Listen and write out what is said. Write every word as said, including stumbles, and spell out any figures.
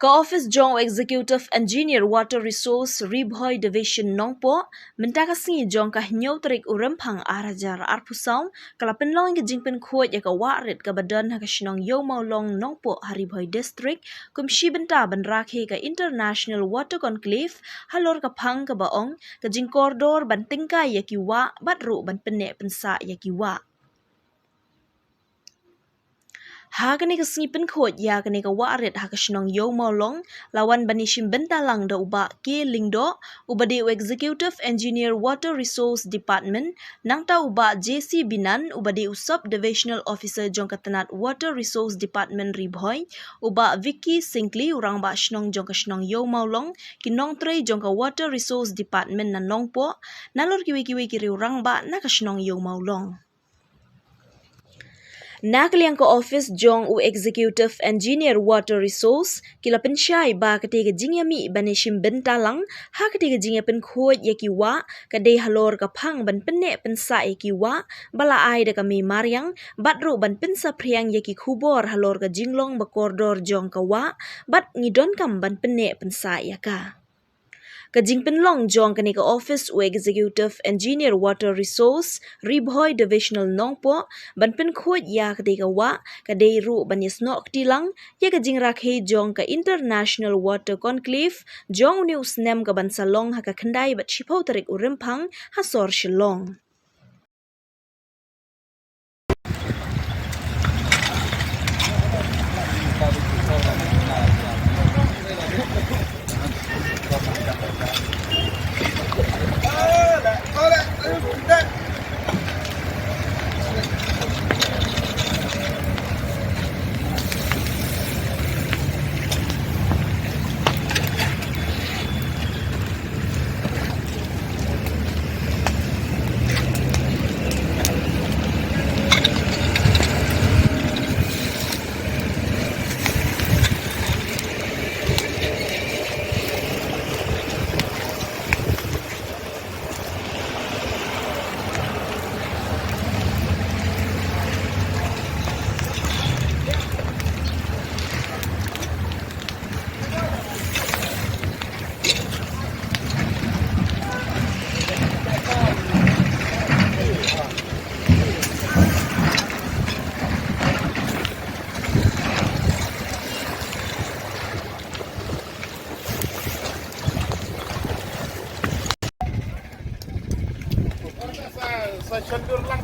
Ka office jong u Executive Engineer Water Resource Ri Bhoi Division Nongpoh, mynta ka sngi jong ka hynñiew tarik u Rymphang ar hajar arphew saw, ka la pynlong ïa ka jingpynkhuid ïa ka wah rit kaba don ha ka shnong Ïew Mawlong Nongpoh ha Ri Bhoi District, kum shi bynta ban rakhe ka International Water Conclave, halor ka phang kaba ong, ka jingkordor ban tyngkai ïa ki wah, bad ruh ban pynneh pynsah ïa ki wah. Ha kane ka sngi pynkhuid ïa kane ka wah rit ha ka shnong Ïew Mawlong, la wan ban ïashim bynta lang da u Bah K Lyngdoh, uba dei u Executive Engineer Water Resource Department, nangta u Bah J C Binan, uba dei u Sub Divisional Officer jong ka tnat Water Resource Department Ri Bhoi, u Bah Vicky Syngkli, u rangbah shnong jong ka shnong Ïew Mawlong, ki nongtrei jong ka Water Resource Department na Nongpoh, nalor kiwei kiwei ki riew rangbah na ka shnong Ïew Mawlong. Na ka liang ka office jong u Executive Engineer Water Resource, ki la pynshai ba katei ka jingïamih ban ïashim bynta lang ha katei ka jingïapynkhuid ïa ki wah, ka dei halor ka phang ban pynneh pynsah ïa ki wah ba la ai da ka mei mariang, bad ruh ban pynsaphriang ïa ki khubor halor ka jinglong ba kordor jong ka wah, bad ngi donkam ban pynneh pynsah ïa ka. Ka jingpynlong jong kane ka office u Executive Engineer Water Resource, Ri Bhoi Divisional Nongpoh, ban pynkhuid ïa katei ka wah, ka dei ruh ban ïasnoh kti lang ïa ka jingrakhe jong ka International Water Conclave jong une u snem kaban sa long ha ka khyndai bad shiphew tarik u Rymphang ha sor Shillong. Sa, sa shandur lang.